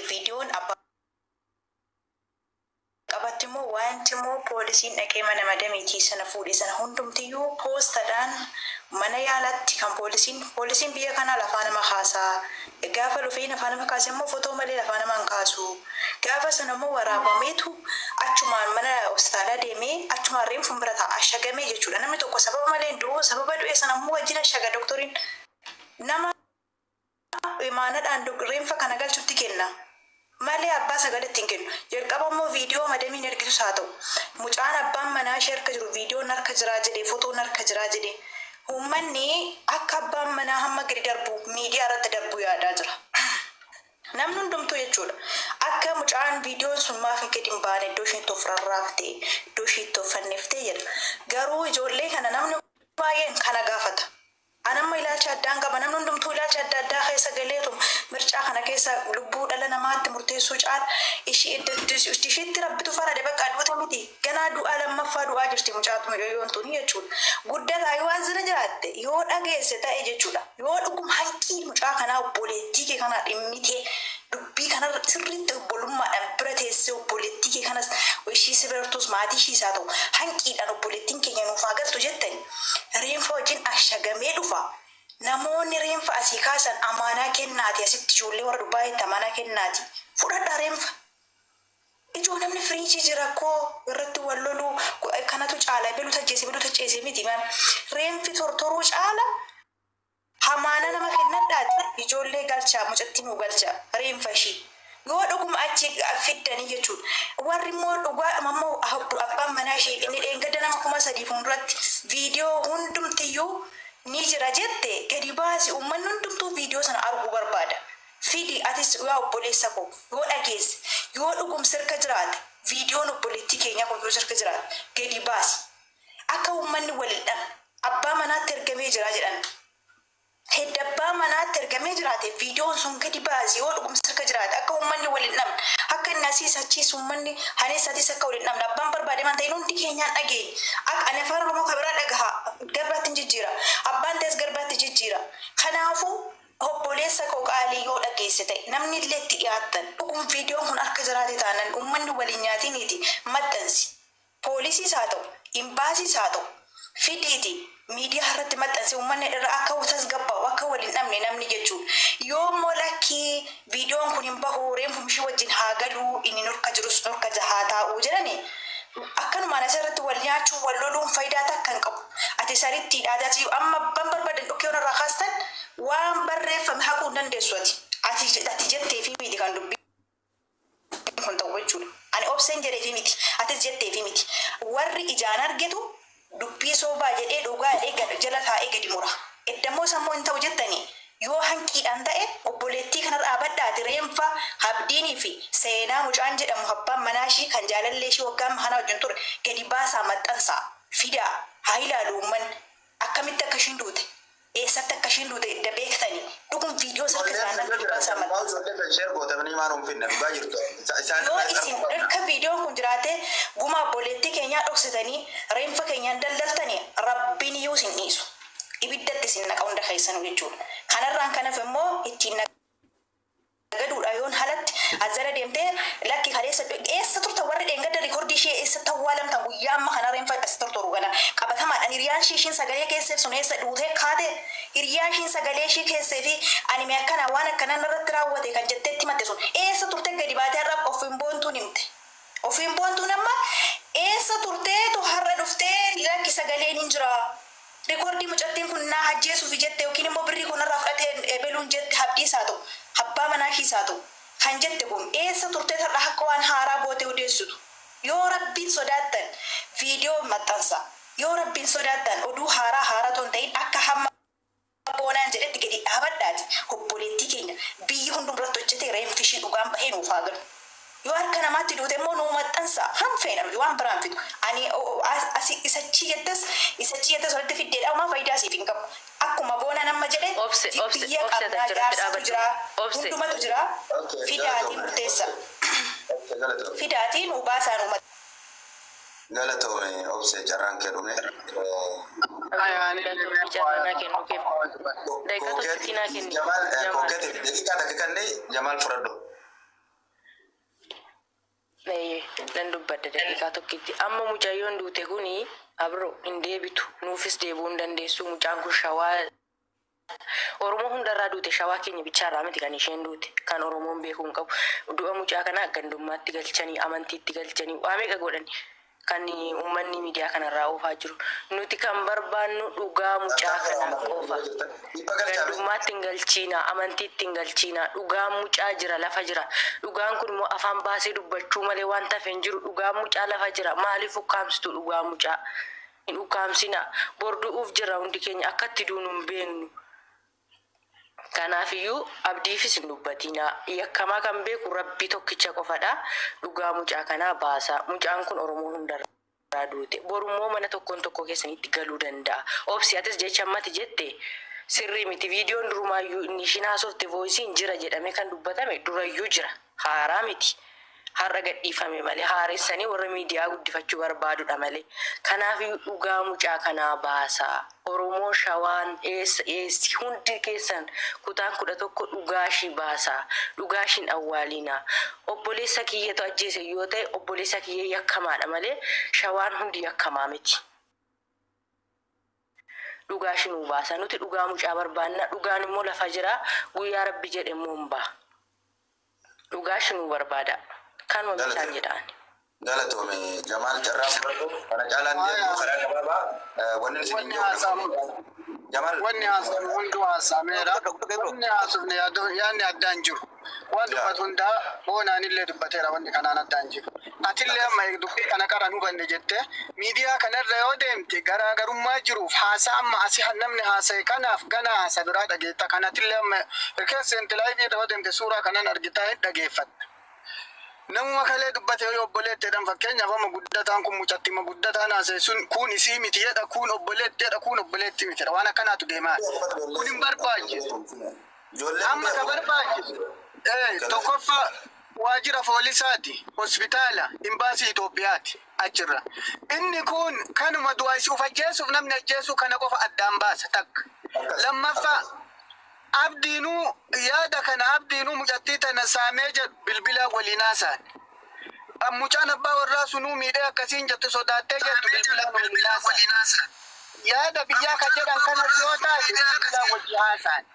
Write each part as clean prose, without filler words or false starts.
Viidiyoon abbaa qabatti immoo wanti immoo poolisiin dhaqee mana madamiitii sana fuudhe sana hundumtiyyuu poostadhaan mana yaalatti kan poolisiin biyya kanaa lafaa nama kaasaa. Gaafa dhufee lafaa nama kaase immoo fotoo malee lafaa nama hin kaasu. Gaafa sana immoo waraabameetu achumaan mana hospitaalaa deemee achumaan reenfuun bira taa'a ashagamee jechuudha. Namni tokko sababa malee hin du'u, sababa du'e sana immoo wajjin ashaga doktoriin nama imaanadhaan reenfa kana galchutti kenna. Malee abbaa sagaletti hin kennu. Jalqaba immoo viidiyoo madamiin ergitus haa ta'u. Mucaan abbaan manaa ishee harka jiru viidiyoon harka jiraa jedhee, fotoon harka jiraa jedhee. Uummanni akka abbaan manaa hamma gadi darbu miidiyaa irratti darbu yaadaa jira. Namni hundumtuu jechuudha. Akka mucaan viidiyoon sun maaf gadi hin baane, iddoo isheen itti of rarraaftee, iddoo isheen itti of fanniftee jedha. Garuu ijoollee kana namni baay'een kana gaafata. Anamma ilaalcha addaan qaba. Namni hundumtuu ilaalcha adda addaa keessa galeetu mircaa kana keessa lubbuu dhala namaatti murteessuu caala ishiitti rabbitu farade, bakka duuta miti. Ganaa du'aa lammaffaa du'aa jirti mucaatu mucayyoon tuni jechuudha. Guddataa yoo asirra jiraatte, yoo dhageesse ta'e jechuudha. Yoo dhuguma hanqii mucaa kanaa obboleettii kee kanaa dhimmitee dubbii kanarra sirriitti obbolummaadhaan bira teessee, obboleettii kee kanas ishii si birartus maatii ishii isaa ta'u hanqiidhaan obboleettiin keenya nuuf haa galtu jettani, reenfa wajjin ashagamee dhufa. Namoonni reenfa asii kaasan amaanaa kennaati, asitti ijoollee warra Dubaayitti amaanaa kennaati. Fudhadhaa reenfa. Ijoo namni firiijii jira koo irratti wal loluu kanatu caala, bilu tajjeese miti. Reenfi tortoruu caala hamaana nama kennadhaati ijoollee galchaa, mucatti nuu galchaa reenfa ishii. Yoo dhuguma achi fiddanii jechuudha. Warri immoo dhugaadhuma immoo abbaan manaa ishee inni dheengadda nama 3000 fuulduratti viidiyoo hundumtiyyuu ni jira jette gadi baasi, uummanni hundumtuu viidiyoo sana arguu barbaada. Fidi atis yaa obboleessa koo, yoo dhageesse, yoo dhugum sirka jiraate, viidiyoon obboleettii keenyaa kun yoo sirka jiraate gadi baasi. Akka uummanni wal dhabne abbaa manaatti ergamee jira jedhan. Hedda abbaa manaatti ergamee jiraate viidiyoon sun gadi baasi yoo dhugum sirka jiraate, akka uummanni wal hin dhabne, akka inni asiis achiis uummanni haneessatis akka wal hin dhabne. Abbaan barbaade man ta'in hundi keenyaan dhageenya. Akka ani afaan Oromoo kan biraa dhagaha garbaatti hin jijjiira, abbaan ta'es garbaatti jijjiira. Kanaafuu obboleessa koo qaalii, yoo dhageesse ta'e, namni illee itti dhiyaattan, dhugum viidiyoon kun harka jiraate taanan uummanni waliin nyaatiniiti maxxansi. Poolisiis haa ta'u, imbaasiis haa ta'u, fidiiti miidiyaa irratti maxxanse, uummanni irra akka tasgabbaa'u, akka waliin dhabne namni jechuudha. Yoo immoo lakkii, viidiyoon kun hin bahu, reenfu ishee wajjin haa galuu, inni nurka jirus nurka haa taa'uu jedhani, akkanumaan asirratti wal nyaachuu wal loluun faayidaa takka hin qabu. Ati saritti dhaadaatii amma abbaan barbaadan dhukkee irraa kaastan waan barreeffame haquu hin dandeessu ati. Ati jetteefi miti kan dubbii kun ta'u jechuudha. Ani obseen jedheefi miti, atis jetteefi miti. Warri ijaan argetu dubbii soobaa jedhee dhugaa jedhee jala taa'ee gadi mura. Eddammoo sammuu hin ta'u jettanii yoo hanqiidhaan ta'e, obboleettii kanarra dhaabadhaati reenfa Habdiinii fi Seenaa mucaan jedhamu abbaan manaa ishii kan jaalallee ishii waggaa kana wajjin ture gadi baasaa, maxxansaa, fidaa, haa ilaalu uummanni akkamitti akka ishiin duute, eessatti akka ishiin duute edda beektanii, dhugum viidiyoo sarka isaanii gadi baasaa maxxansaa. Share gootamanii maan hin finne dhugaa jirtu. Isaan Yoo isin erga viidiyoon kun jiraate gumaa obboleettii keenyaa dhoksitanii reenfa keenyaan daldaltanii, rabbiin iyyuu isin dhiisu. Ibiddatti isin naqa hunda keessanuu jechuudha. Kanarraan kanaaf immoo ittiin nagaduudha yoon halatti as jala deemtee lakki kaleessa eessa turta, warri dheengadda rikoordii ishee eessatti awwaalamtan, guyyaa amma kana reenfa as tortoru kana qabatamaadhaan hiriyaan ishee ishiin sagalee keessee sun eessa duutee kaate, hiriyaan ishiin sagalee ishee keessee fi ani mee akkana waan akkanaan irratti raawwate kan jetteetti himatte sun eessa turte, gadi baatee har'a ofiin boontuun himte. Ofiin boontuun amma eessa turteetu har'a dhuftee lakki sagaleen hin jira. Rikoordii mucattiin kun naa ajjeesuuf jette yookiin immoo birrii kun irraa fudhatee ebeluun jette, habdiis haa ta'u, abbaa manaa ishiis haa ta'u kan jette kun eessa turtee har'a akka waan haaraa gootee odeessitu? Yoo rabbiin sodaattan viidiyoo maxxansa. Yoo rabbiin sodaattan oduu haaraa haaraa otoo hin ta'in akka hamma boonaan jedhetti gadi dhaabadhaati obboleettii keenya biyyi hundumratti hojjetee reenfi ishii dhugaan bahee nuuf haa galu. Yoo harka namaatti duute immoo nuu maxxansa, hanfeena nuti waan biraan fidu. Ani isachii jettes isachii jettes walitti fiddeedha homaa faayidaa siif hin qabu. Akkuma boonaan amma jedhe Obse, obse, biyya obse, qabnaa achirratti jaarsatu dhaabadhu. jira, Obse. hundumatu jira, fidaatii murteessa. Fidaatii nuu baasaa nuu Galatoome obse, carraan kee dhume. Galatoomii, carraa naa kennuu keef. Daqiiqaa tokkotti naa kenni. Jamaal Jamaal. Kookeetiif daqiiqaa 1 kennee Jamaal fudhadhu. Daqiiqaa tokkitti amma mucayyoon duute kuni abro hin deebitu, nuufis deebi'uu hin dandeessu. Mucaan kun Shawaa Oromoo hundarraa duute, Shawaa keenya bichaarraa miti kan isheen duute. Kan Oromoon beekuu hin qabu. Du'a mucaa kanaa gandummaatti galchanii, amantiitti galchanii, waa meeqa godhani kan uummanni miidiyaa kanarraa oofaa jiru. Nuti kan barbaannu dhugaa mucaa kanaa qofa. Gandummaatti hin galchiina, amantiitti hin galchiina. Dhugaan mucaa jira, lafa jira. Dhugaan kun immoo afaan baasee dubbachuu malee waan tafe hin jiru. Dhugaan mucaa lafa jira. Maaliif ukkaamsitu dhugaa mucaa? Hin ukkaamsina. Bor du'uuf jira hundi keenya, akkatti duunu hin beeknu. Kanaafiyyuu abdiifis hin dubbatina. Yakkamaa kan beeku Rabbii tokkicha qofadha. Dhugaa mucaa kanaa baasa. Mucaan kun Oromoo hundarraa duute. Borummoo mana tokkoon tokko keessanitti galuu danda'a. Obsi, atis jecha ammati jette sirrii miti. Viidiyoon durumaayyuu inni ishiin haasofte, voiceiin jira jedhamee kan dubbatame durayyuu jira. Haaraa miti. Har'a gadhiifame malee, haaressanii warra miidiyaa guddifachuu barbaadudha malee. Kanaafiyyuu dhugaa mucaa kanaa baasaa. Oromoo Shawaan eessa eessi hundi keessan kutaan 11 dhugaa ishii baasaa. Dhugaa ishiin awwaalinaa. Obboleessa kiyyatu ajjeese yoo ta'e, obboleessa kiyya yakkamaadha malee Shawaan hundi yakkamaa miti. Dhugaa ishii nuu baasa. Nuti dhugaa mucaa barbaanna. Dhugaan immoo lafa jira. Guyyaa Rabbi jedhe immoo hin ba'a. Dhugaa ishii nuu barbaada. Kanuma bishaan jedhaan. Galatoome Jamaal, carraa fudhadhu. Kana caalaan deemu karaa gabaabaa wanni isin Wanni haasa'amu Jamaal. Wanni haasa'amu hunduu haasa'ameera. Wanni haasofne yaadni addaan jiru. Waan dubbatu hundaa boonaan illee dubbateera, wanni kanaan addaan jiru. Atillee amma dubbii kana qara nu hubanne jettee miidiyaa kanarra yoo deemte, garaagarummaa jiruuf haasaa amma asii namni haasa'e kanaaf gana haasa biraa dhageetta. Kanatillee amma keessa live irra yoo deemte suuraa kanan argitaa, hin dhageeffatta. Namuma kalee dubbate yoo obboleetteedhaan, fakkeenyaaf amma guddataan kun mucattima guddataan haasa'e sun kun isii miti jedha, kun obboleetteedha, kun obboleetti mitidha, waan akkanaatu deemaa. Kun hin barbaachisu. Ijoolleen Amma ka barbaachisu tokkoffaa waajjira poolisaati, hospitaala, imbaasii Itoophiyaati achirra. Inni kun kanuma du'a isii uf ajjeesuuf namni ajjeesuu kana qofa addaan baasa takka. Lammaffaa, abdiinuu yaada kana abdiinuu mucattii tana saamee jedhu bilbilaa waliin haasa'an. Mucaan abbaa warraa sunuu miidhee akkasiin jettu sodaattee jettu bilbilaan waliin haasa'an. Yaada biyyaa ka jedhan kanas yoo taate bilbilaan wajji haasa'an.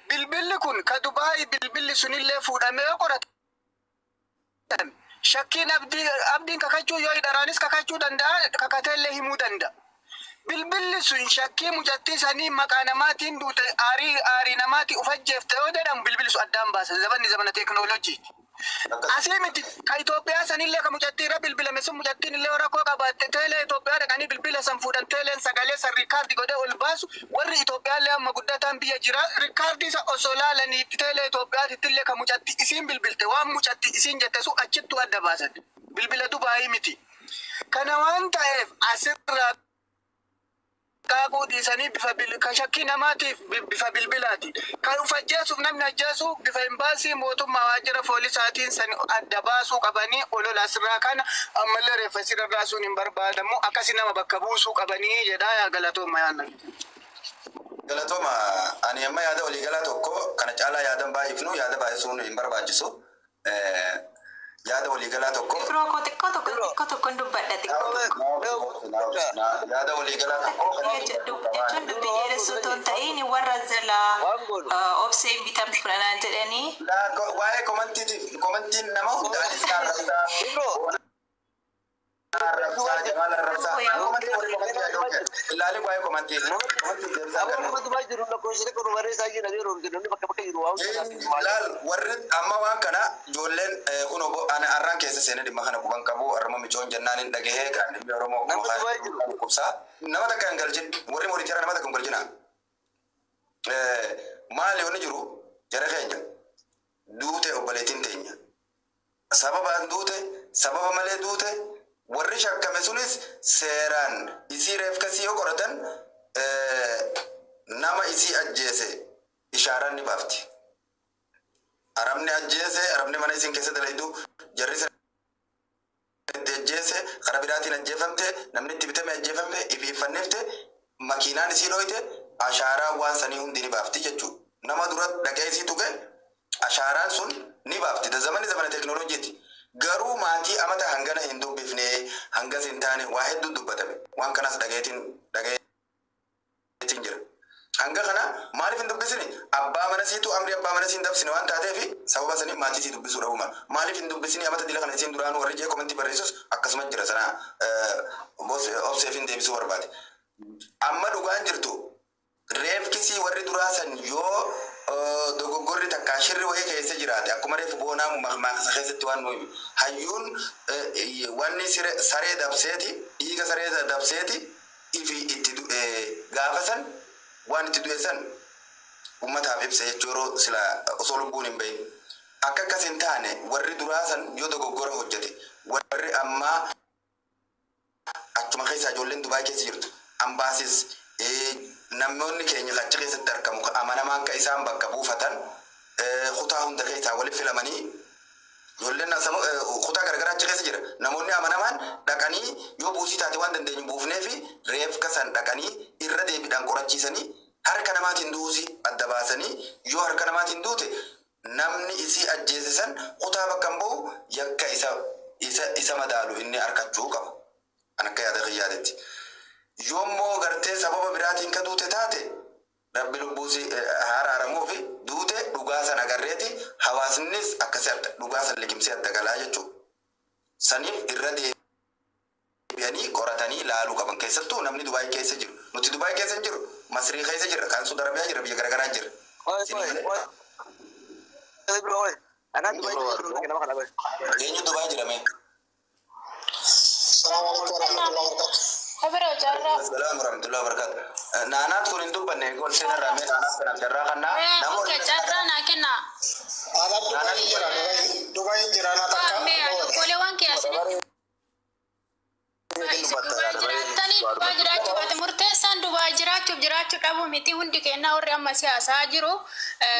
Bilbilli kun ka Dubaayii, bilbilli sunillee fuudhamee yoo qoratame, shakkiin abdii abdiin kakachuu yoo hidharaanis kakachuu danda'a, kakateellee himuu danda'a. Bilbilli sun shakkii mucattii sanii maqaa namaatiin duute, aarii aarii namaatii uf ajjeefte yoo jedhamu, bilbilli sun addaan baasa. Zamanni zamana teekinooloojiiti. Asii miti, ka Itoophiyaa sanillee ka mucattii irra bilbilame sun, mucattiin illee rakkoo qabaatte teelee Itoophiyaa dhaqanii bilbila san fuudhan, teeleen sagalee san record godhee ol baasu, warri Itoophiyaallee amma guddataan biyya jira, record isa osoo laalanii teelee Itoophiyaatitti illee ka mucattii isiin bilbilte, waan mucattii isiin jette sun achittuu adda baasan. Bilbila Dubaayii miti. Kana waan ta'eef asirraa qaaquu dhiisanii bifa ka shakkii namaatiif bifa bilbilaati. Kan uf ajjeesuuf namni ajjeesu bifa imbaasii mootummaa waajjira poolisaatiin san adda baasuu qabanii, olola asirraa kana ammallee reeffa sirra sun hin barbaadamu, akkasi nama bakka buusuu qabanii jedhaa. Yaa galatooma yaanna. Galatooma, ani amma yaada waliigalaa tokko, kana caalaa yaadan baay'ifnu, yaada baay'isuun hin barbaachisu. Yaada waliigalaa tokko. Biroo koo, xiqqoo tokko, xiqqoo tokkoon dubbadha, xiqqoo tokko. Yaada waliigalaa tokko. Jechuun dubbii dheeressuu otoo hin ta'in, warra jalaa obsee bitamtu fudhanaan jedhanii. Waa'ee commentiitiif, commentiin nama hunda anis na arrabsaa. Arrabsaa, Jamaal arrabsaa. Commentii warri commentii ilaalii waa'ee commentii. Commentii deebisaa Amma kennu. nama Dubaay jiru lakkoofsa tokko nu barreessaa jira, yeroo namni bakka bakka jiru waa hunda. Laal, warri amma waan kana ijoolleen kun obbo ani arraan keessa seenee dhimma kana quban qabu, arma micoon jennaan hin dhagahee kan dhimmi Oromoo Nama Dubaay jiru. Dhukkubsaa nama takka hin galchin, warri moorichara nama takka hin galchina. Maali wanni jiru, jara keenya, duute obboleettiin teenya sababaan duute, sababa malee duute, warri shakkame sunis seeraan isii reefkasii yoo qoratan nama isii ajjeese ishaaraan ni baafti. Arabni ajjeese, arabni mana isin keessa dalaydu jarri itti ajjeese, karaa biraatiin ajjeefamte, namni itti bitame ajjeefamte, ifiiffannifte, makiinaan isii dhoyte, ashaaraa waan sanii hundi ni baafti jechuudha. Nama dura dhaqee isii tuqe ashaaraan sun ni baafti. Zamanni zamana teekinooloojiiti. Garuu maatii amata hangana hin dubbifne, hangas hin taane, waa hedduu dubbatame. Waan kanas dhageetiin jira. Hanga kana maaliif hin dubbisne? Abbaa mana siitu amri abbaa mana siin dabsine waan taateef sababa sanii maatii sii dubbisuu dhabuma. Maaliif hin dubbisne amata dila kana isiin duraanuu warri jee komentii barreessus akkasuma jira sana obseef hin deebisuu barbaade. Amma dhugaan jirtu reefkisii warri duraa san yoo dogoggorri takka shirri wayii keessa jiraate, akkuma reefu boonaa maqmaaqsa keessatti waan nuyi hayyuun wanni saree dabseeti, dhiiga saree dabseeti ifi itti gaafa san waan itti du'e san ummataaf ibsa jechuu yeroo sila osoo lubbuun hin bahin. Akka akkas hin taane warri duraa san yoo dogoggora hojjete, warri ammaa achuma keessaa ijoolleen Dubaay keessa jirtu ambaasis namoonni keenya achi keessatti argamu amanamaan ka isaan bakka buufatan kutaa hunda keessaa walitti filamanii ijoolleen kutaa garagaraa achi keessa jira. Namoonni amanamaan dhaqanii yoo buusii taate waan dandeenyu buufnee fi reefka san dhaqanii irra deebiidhaan qorachiisanii harka namaatiin duusi adda baasanii, yoo harka namaatiin duute namni isii ajjeese san kutaa bakka hin bu'u, yakka isa madaalu inni arkachuu qaba. An akka yaada kiyyaatetti. Yoommoo gartee sababa biraatiin ka duute taate, Rabbi lubbuusi haaraaramuu fi duute dhugaa san agarreeti hawaasnis akkasii dhugaa san liqimsee adda galaa jechuudha. Saniif irra deebi'anii qoratanii ilaaluu qaban, keessattuu namni Dubaay keessa jiru. Nuti Dubaay keessa hin jiru. Masrii keessa jira. Kan Saudi Arabiyaa jira. Biyya garagaraa jira. Oye, oye, oye. Oye, anaa Dubaay jiru nama kana oye. Eenyu Dubaay jira mee? السلام عليكم ورحمة الله وبركاته. Abiroo jaarraa. Assalamu warahmatullahi wabarakatuh. Naanaat kun hin dubbanne goolseen irraa mee naanaat kanaaf jarraa kannaa. Okay, carraa naa kennaa. أنا دبي جرا دبي جرا أنا تكا. Mee obboleewwan kee asinitti Dubaay jiraattanii Dubaay jiraachuu baate murteessaan Dubaay jiraachuuf jiraachuu dhabuu miti, hundi kennaa warri amma siyaasaa jiru.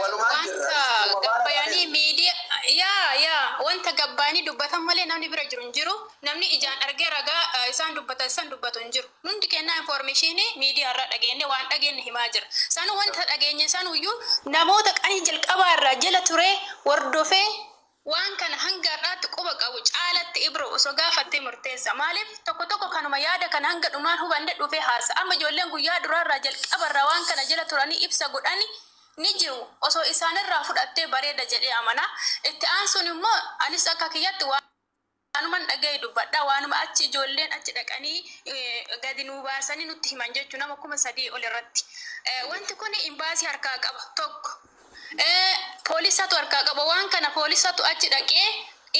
Walumaan jirra. Wanta gabbayanii miidiyaa yaa wanta gabbaanii dubbatan malee namni bira jiru hin jiru. Namni ijaan argee ragaa isaan dubbatan san dubbatu hin jiru. Hundi kennaa information miidiyaa irraa dhageenye waan dhageenye himaa jira. Sanu wanta dhageenye sanuyyuu namoota qanii jalqabaa irraa jala turee hordofee waan kana hanga har'aatti quba qabu caalatti Ibro osoo gaafattee murteessa. Maaliif tokko tokko kanuma yaada kana hanga dhumaan hubanne dhufee haasa. Amma ijoolleen guyyaa duraarraa jalqabarraa waan kana jala turanii ibsa godhani ni jiru. Osoo isaanirraa fudhattee bareeda jedhee amana. Itti aansuun immoo anis akka kiyyatti waanuman dhaga'e dubbadha. Waanuma achi ijoolleen achi dhaqanii gadi nuu baasanii nutti himan jechuu nama 3000 ol irratti. Wanti kun imbaasii harkaa qaba tokko. Poolisatu harkaa qaba. Waan kana poolisatu achi dhaqee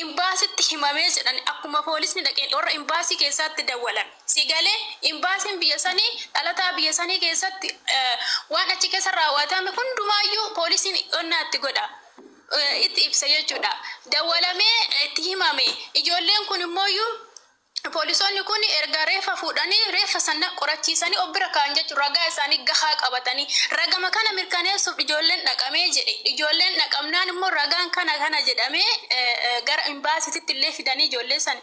imbaasitti himamee jedhan. Akkuma poolisni dhaqeen warra imbaasii keessatti dawwalan si galee imbaasiin biyya sanii dhalataa biyya sanii keessatti waan achi keessa raawwatame hundumaayyuu poolisiin onnaatti godha, itti ibsa jechuudha. Dawwalamee itti himame. Ijoolleen kun immooyyuu poolisoonni kun erga reefa fuudhanii reefa sana qorachiisanii of bira kaa'an jechuudha. Ragaa isaanii gahaa qabatanii ragama kana mirkaneessuuf ijoolleen dhaqamee jedhe. Ijoolleen dhaqamnaan immoo ragaan kana kana jedhamee gara imbaasiitti illee fidanii ijoollee san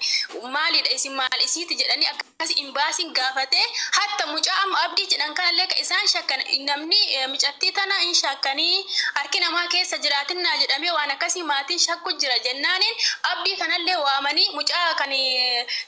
maalidha isin maal isiiti jedhanii akkas imbaasiin gaafatee, hatta mucaa amma Abdii jedhan kanallee ka isaan shakkan, namni micattii tana hin shakkanii harki namaa keessa jiraatinaa jedhamee waan akkasii maatiin shakku jira jennaaniin Abdii kanallee waamanii mucaa kan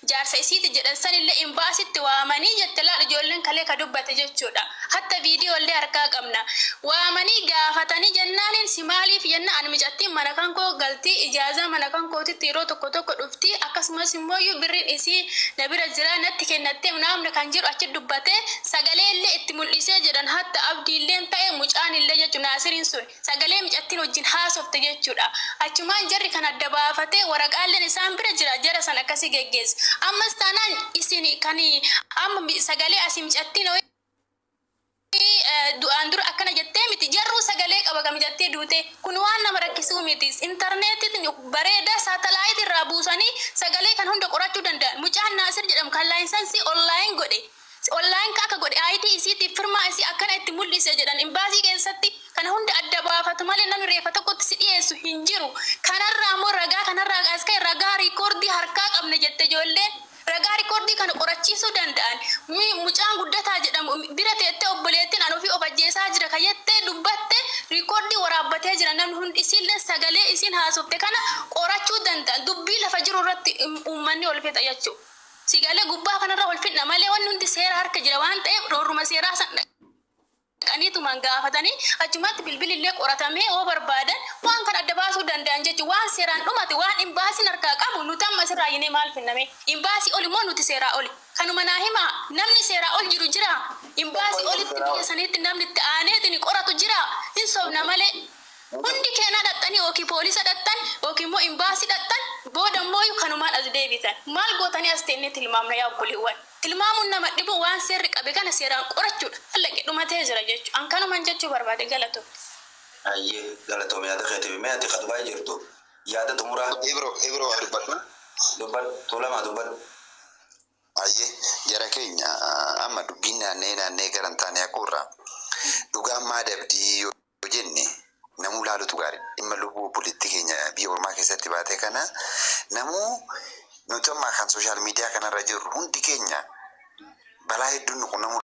jaarsa isiiti jedhan sanillee imbaasitti waamanii jette. Laal ijoolleen kalee ka dubbate jechuudha. Hatta viidiyoo illee harkaa qabna. Waamanii gaafatanii jennaaniin si maaliif jenna ani micattiin mana kan koo galtii ijaazaa mana kan kootitti yeroo tokko tokko dhufti, akkasumas immoo birriin isii na bira jira natti kennattee namni kan jiru achi dubbatee sagalee illee itti mul'isee jedhan. Hatta Abdiilleen ta'e mucaan illee jechuudha, Naasiriin sun sagalee micattiin wajjin haasofte jechuudha. Achumaan jarri kan adda baafatee waraqaaleen isaan bira jira jara san akkasii geggeessa. Ammas taanaan isin kan amma sagalee asii micattiin du'aan dura akkana jettee miti, jarruu sagalee qaba kam jettee duute. Kun waan nama rakkisuu miti. Intarneetiin bareedaa saatalaayitii irraa buusanii sagalee kan hunda qorachuu danda'an. Mucaan Naasir jedhamu kan laayinsensii online godhe, online akka godhe ID isiitiif firmaa isii akkana itti mul'ise jedhan. Imbaasii keessatti kana hunda adda baafatu malee namni reefa tokkotti si dhiyeessu hin jiru. Kanarraa immoo ragaa kanarraa as ka'e ragaa riikoordii harkaa qabna jette ijoolleen. Ragaa rikoordii kana qorachiisuu danda'an. Mucaan Guddataa jedhamu bira teettee obboleettiin an ofii of ajjeesaa jira kan jettee dubbatte rikoordii waraabbatee jira namni hundi. Isiillee sagalee isiin haasofte kana qorachuu danda'an. Dubbii Dubbii lafa jiru irratti uummanni ol fixa jechuudha. Sigalee gubbaa kanarra ol fidna malee wanni hundi seera harka jira waan ta'eef roorruma seeraa san dhaqaniitumaan gaafatanii achumatti bilbilillee qoratamee yoo barbaadan waan kan adda baasuu danda'an jechuudha. Waan seeraan dhumate, waan imbaasiin harkaa qabu, nuti amma asirraa yinee maal finname? Imbaasii ol immoo nuti seeraa oli. Kanuma naa himaa, namni seeraa ol jiru jira. Imbaasii olitti biyya saniitti namni itti aaneetiin qoratu jira. Hin sobna malee. Hundi keenyaa dhaqxanii yookiin poolisa dhaqxan yookiin immoo imbaasii dhaqxan, booda immoo kanumaan as deebitan. Maal gootanii as teennee tilmaamna yaa obboleewwan? Tilmaamuun nama dhibu, waan seerri qabe kana seeraan qorachuudha. Hallaqee dhumatee jira jechuudha. An kanumaan jechuu barbaade, galatoom. Ayyee, galatoom yaada keetiif. Mee ati ka Dubaay jirtu yaada xumuraa. Ibro, Ibro, waa dubbadhu. Dubbadhu, Tuulamaa, dubbadhu. Ayyee, jara keenya, amma dubbiin naannee naannee gara hin taane haquurra. Dhugaan maa dabdii yoo jenne namuu laalutu gaarii. Dhimma lubbuu obboleettii keenya biyya ormaa keessatti baate kana namuu, nuti amma kan social media kanarra jirru hundi keenya balaa hedduun nu qunnamuu